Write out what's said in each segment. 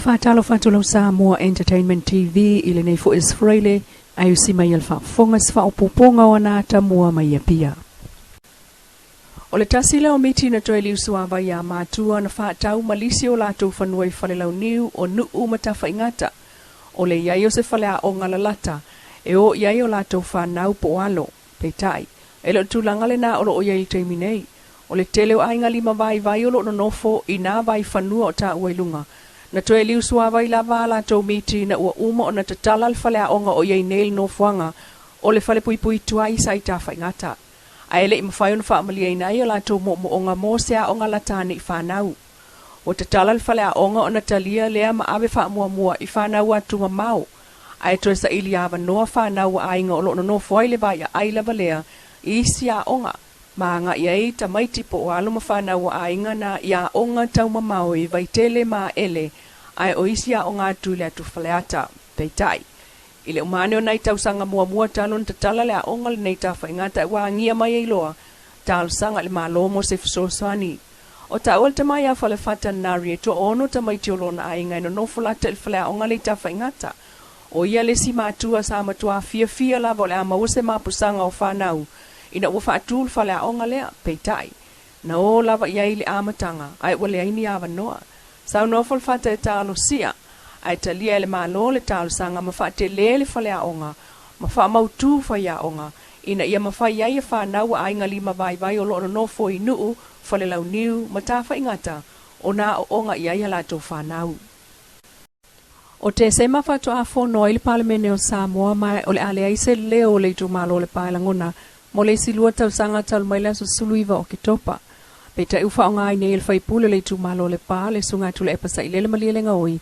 Faatalofa atu lau Samoa Entertainment TV i lenei foi aso Faraile, ae usi mai a le faafofoga se faaopoopoga o ana atamua mai Apia. O le tasi lea o miti na toe liusuavai iā matua na faatau ma lisi o latou fanua i Falelauniu o Nuu ma Tafaigata. O le i ai o se faleaoga lalata e o i ai o latou fanau po o alo. Peitai, e le o le tulaga lena o lo o i ai i le taimi nei. O le tele o aiga lima vaivai o lo o nonofo i nā vaifanua o taua i luga. Na toe liusuavai lava a latou miti ina ua uma ona tatala le faleaoga o i ai nei le nofoaga o le falepuipui tuai sa i Tafaigata. Ae le i mafai ona faamalieina ai o latou moomooga mo se aoga lata ane i fanau. Ua tatala le faleaoga ona talia lea ma ave faamuamua i fanau atu mamao, ae toe saili avanoa fanau a aiga o lo o nonofo ai le vai aai lava lea i isi aoga ma agai ai tamaiti po o alo ma fanau a aiga na i aoga taumamao i Vaitele ma Aele ae o isi aoga atu i le atu Faleata. Peitai, i le uma ane o nai tausaga muamua talu ona tatala le aoga lenei Tafaigata ua agia mai ai loa talosaga i le Malo mo se fesoasoani. O taua le tama ia Falefata Nari e toaono tamaiti o lona aiga e nonofo lata i le faleaoga le i Tafaigata. O ia le isi matua sa matuā fiafia lava o le a maua se mapusaga o fanau ina ua faatū le faleaoga lea. Peitai, na o lava i ai i le amataga, ae ua leai ni avanoa. Saunoa Falefata e talosia, ae talia e le Malo le talosaga ma faatelē le faleaoga ma faamautū faiaoga ina ia mafai ai e fanau a aiga lima vaivai o lo o nonofo i Nuu, Falelauniu ma Tafaigata ona aooga i ai a latou fanau. O Tesema faatoa fono ai le Palemene o Samoa ma o le a leai se leo o le itumalo o Lepa e lagona mo le isi lua tausaga talu mai le aso 19 o Oketopa. Peitai ua faaaoga ai nei e le faipule o le itumalo o Lepa, le Susuga Tuilaepa Sailele Malielegaoi,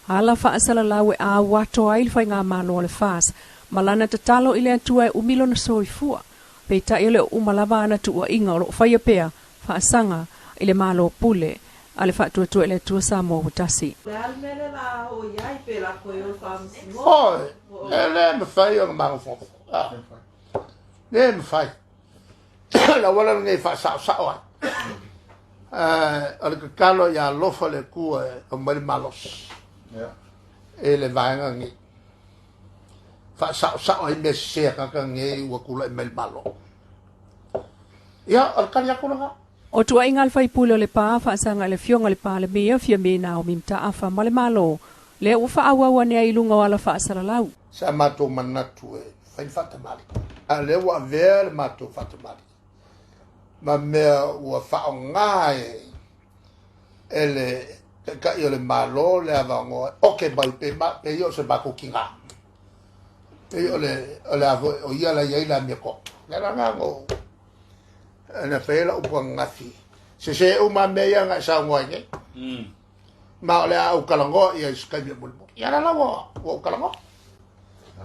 ala faasalalau e au atoa ai le faigamalo a le FAS ma lana tatalo i le Atua e umi lona soifua. Peitai e le o uma lava ana tuuaiga o lo o faia pea faasaga i le Malo pule a le Faatuatua i le Atua Samoa ua tasi. O le a le mea lea la o i ai pe lako e o le faamasinoga? Oi, e le mafai ona mafaufau. Le mafai. Le auala lenei e faasaosao ai. O le tatalo ia alofa le Atua e aumai le malosi i le vaega lenei. Faasaosao ai mea sese a tagata nei ua tulai mai le Malo. Ia, o le tali atu lena. O tuuaiga a le faipule o Lepa faasaga i le Afioga i le Palemia, Fiame Naomi Mataafa ma le Malo, lea ua faaauau ane ai i luga o ala faasalalau. Sa matou manatu e fai le faatamali, a o lea ua avea le matou faatamali ma mea ua faaaoga e le Taitai o le Malo le avanoa e oke mai pe pe ia o se matou tiga. Pei o le o le a foi o ia la i ai le amiotonu. Le agaga o na fai ai lau upu ananafi, sese uma mea ia na e saunoa ai nei. Ma o le a ou talanoa i ai i se taimi e mulimuli. Ia la la ua ou talanoa.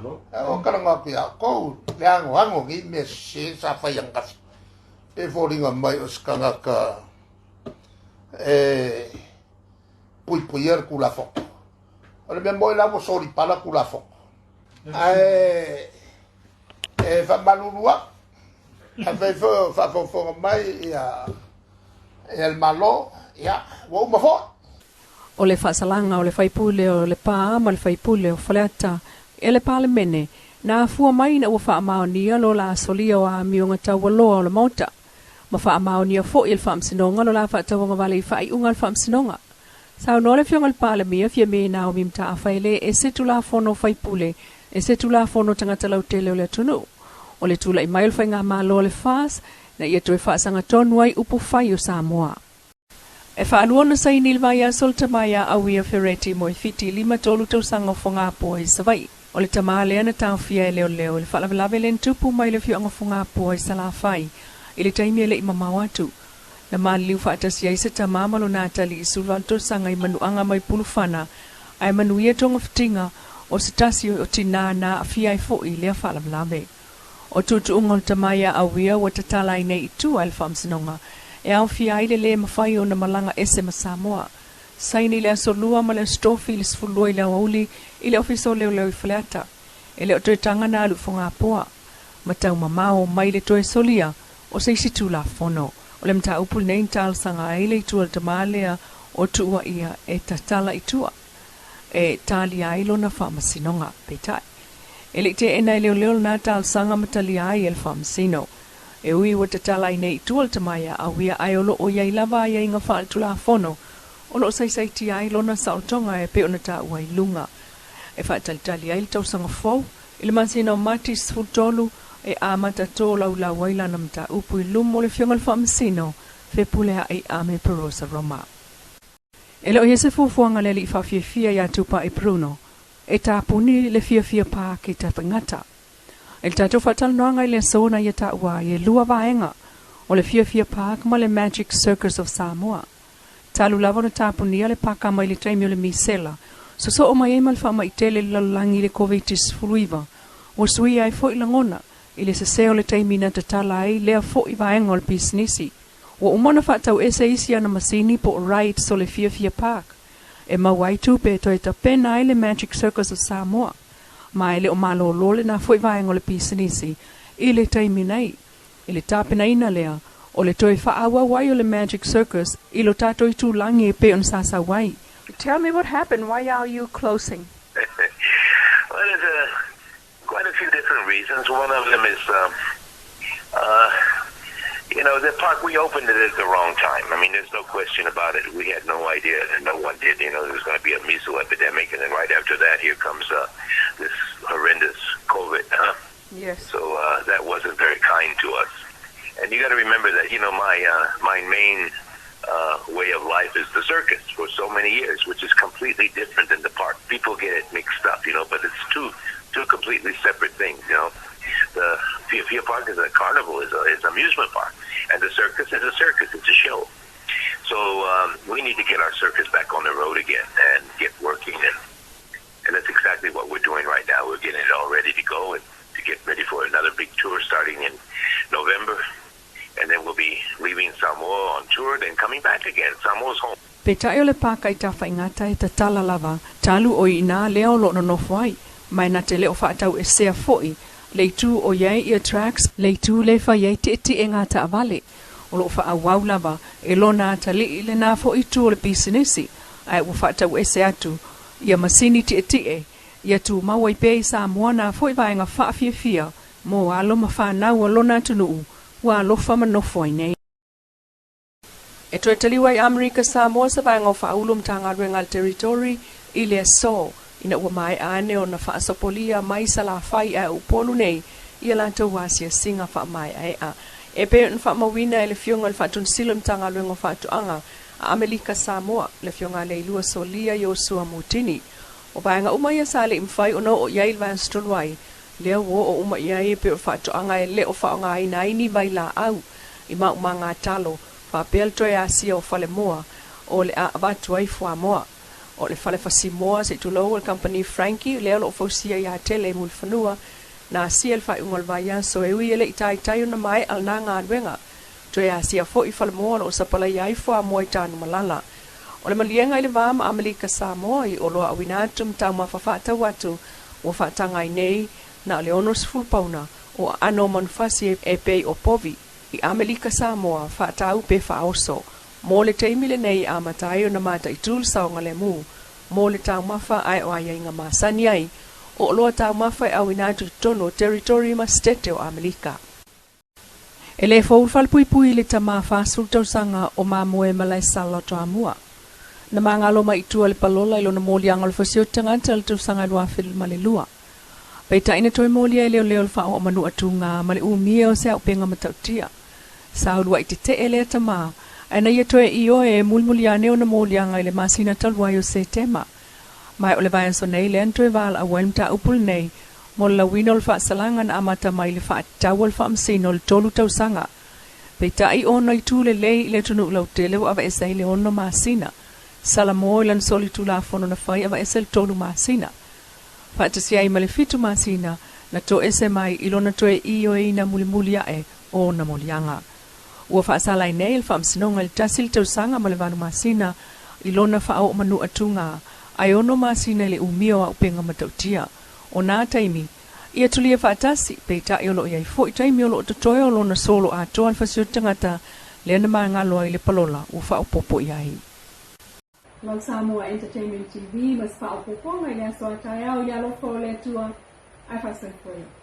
Ua ou talanoa atu ia outou le anoano o nei mea sese sa fai ananafi. E foliga mai o se tagata e puipuia le Tulafono. O le mea moni la ua solipala Tulafono. Ae e faamalulu atu, afai foi o faafogafoga mai ia ia le Malo, ia ua uma foi. O le faasalaga o le faipule o Lepa ma le faipule o Faleata e le Palemene, na afua mai ina ua faamaonia lo la solia o amioga taualoa o le Maota, ma faamaonia foi e le Faamasinoga lo la faatauagavale i faaiuga a le Faamasinoga. Saunoa le Afioga i le Palemia, Fiame Naomi Mataafa e le ese Tulafono faipule, ese Tulafono tagata lautele o le atunuu. O le tulai mai o le faigamalo a le FAS, na ia toe faasagatonu ai upu fai o Samoa. E faalua ona saini i le vaiaso le tama ia Auia Fereti Moefiti, 53 tausaga o Fogapoa i Savaii. O le tama lea na taofia e leoleo i le faalavelave le na tupu mai le afioaga Fogapoa i Salafai i le taimi e le i mamao atu. Na maliliu faatasi ai se tama ma lona atalii i 18 tausaga i manuaga mai Pulufana, ae manuia togafitiga o se tasi o tinā na aafia ai foi i lea faalavelave. O tuutuuga o le tama ia Auia ua tatala ai nei i tua i le Faamasinoga e aofia ai le lē mafai ona malaga ese ma Samoa. Saini i le aso Lua ma le aso Tofi i le 12 i le aoauli i le Ofisa o Leoleo i Faleata. E le o toe taga na alu i Fogapoa ma taumamao mai le toe solia o se isi Tulafono. O le mataupu lenei na talosaga ai le itu o le tama lea o tuuaia e tatala i tua. e talia ai lona faamasinoga. Peitai, e le i teena e leoleo lena talosaga ma talia ai e le faamasino. E ui ua tatala ai nei i tua le tama ia Auia ae o lo o i ai lava aiaiga faaletulafono o lo o saisaitia ai lona saolotoga e pei ona taua i luga. E faatalitali ai le tausaga fou i le masina o Mati 13 e amata tolaulau ai lana mataupu i luma o le Afioga i le Faamasino Fepuleai Ame Perosa Roma. E le o i ai se fuafuaga a le alii faafiafia ia Tupai Bruno e tapuni le Fiafia Park i Tafaigata. I le tatou faatalanoaga i le aso na ia taua ai e lua vaega o le Fiafia Park ma le Magic Circus of Samoa. Talu lava ona tapunia le paka mai le taimi o le misela, sosoo mai ai ma le faamai tele i le lalolagi i le Koviti-19, ua suia ai foi lagona i le sese o le taimi na tatala ai lea foi vaega o le pisinisi. Ua uma ona faatau ese isi ana masini po o rides o le Fiafia Park e maua ai tupe e toe tapena ai le Magic Circus of Samoa, ma e le o malolo lena foi vaega o le pisinisi i le taimi nei. I le tapenaina lea o le toe faaauau ai o le Magic Circus i lo tatou itulagi e pei ona sa sau ai. Tell me what happened, why are you closing? Well, there's a, quite a few different reasons. One of them is, the park, we opened it at the wrong time. I mean, there's no question about it. We had no idea, and no one did, there was going to be a measles epidemic, and then right after that, here comes this horrendous COVID, huh? Yes. So that wasn't very kind to us. And you got to remember that, my main way of life is the circus for so many years, which is completely different than the park. People get it mixed up, but it's two completely separate things. The Fiafia Park is a carnival, is an amusement park, and the circus is a circus. It's a show. So we need to get our circus back on the road again and get working, and that's exactly what we're doing right now. We're getting it all ready to go and to get ready for another big tour starting in November. And then we'll be leaving Samoa on tour, then coming back again. Samoa's home. Peitai o le paka i Tafaigata e tatala lava, talu o i ina lea o lo o nonofo ai, ma e na te le o faatauesea foi le itu o i ai ia tracks, le itu lea e fai ai tietie taavale. O lo o faaauau lava e lona atalii lena foi itu o le pisinisi, ae ua faatauese atu ia masini tietie, ia tumau ai pea i Samoa na foi vaega faafiafia mo alo ma fanau a lona atunuu ua alofa ma nofo ai nei. E toe taliu ai Amerika Samoa se vaega o faaulu o Matagaluega a le Territory i le aso, ina ua maea ane ona faasopolia mai Salafai ae o Upolu nei ia latou asiasiga faamaeaea. E pei ona faamauina e le Afioga i le Faatonisili o le Matagaluega o Faatoaga a Amerika Samoa, le Afioga ia Leilua Solia Iosua Mutini. O vaega uma ia sa le i mafai ona oo i ai i le vaiaso talu ai, lea ua oo uma i ai e pei o faatoaga e le o faaaogaina ai ni vailaau i maumaga talo, faapea le toe asia o falemoa o le a avatu ai fuamoa. O le fale fasimoa se i tulou o le kamupani Frankie lea o lo o fausia ia Tele i Mulifanua, na asia i le faaiuga o le vaiaso e ui e le i taitai ona maea lena galuega. Toe asia foi falemoa o lo o sapalaia ai fuamoa i Tanumalala. O le maliega i le va ma Amerika Samoa i oloa auina atu ma taumafa faatau atu ua faataga ai nei na o le 60 pauna o aano o manufasi e pei o povi i Amerika Samoa faatau pe faaoso. Mo le taimi lenei e amata ai ona mataitu le saogalemu mo le taumafa ae o aiaiga masani ai o oloa taumafa e auina atu i totonu o Territory ma Setete o Amerika. E le fou le falepuipui i le tama 40 tausaga o Mamoe Malaesala Toamua. Na magalo mai i tua le palola i lona moliaga o le fasioti tagata i le tausaga e 2002. Peitai na toe molia e leoleo le faaoomanua tuga ma le umia o se auupega matautia. Sa uluai tetee lea tama, ae na ia toe ioe e mulimuli ane ona moliaga i le masina talu ai o Setema. Ma o le vaiaso nei lea na toe valaau ai le mataupu lenei mo le lauina o le faasalaga na amata mai i le faatatau o le faamasino o le 3 tausaga. Peitai ona itu lelei i le atunuu lautele ua aveese ai le 6 masina. Salamo i lana solitulafono na fai aveese le 3 masina. Faatasi ai ma le 7 masina na toese mai i lona toe ioeina mulimuli ae o ona moliaga. Ua faasala ai nei le faamasinoga i le 1 le tausaga ma le 8 masina i lona faaoomanua tuga, ae 6 masina i le umia o auupega matautia. O nā taimi, ia tulia faatasi, peitai o lo o i ai foi taimi o lo o totoe o lona solo atoa le fasioti tagata lea na magalo ai le palola ua faaopoopo i ai. Lau Samoa Entertainment TV ma se faaopoopoga i le aso a taeao i le alofa o le Atua, ae faasoifua ia.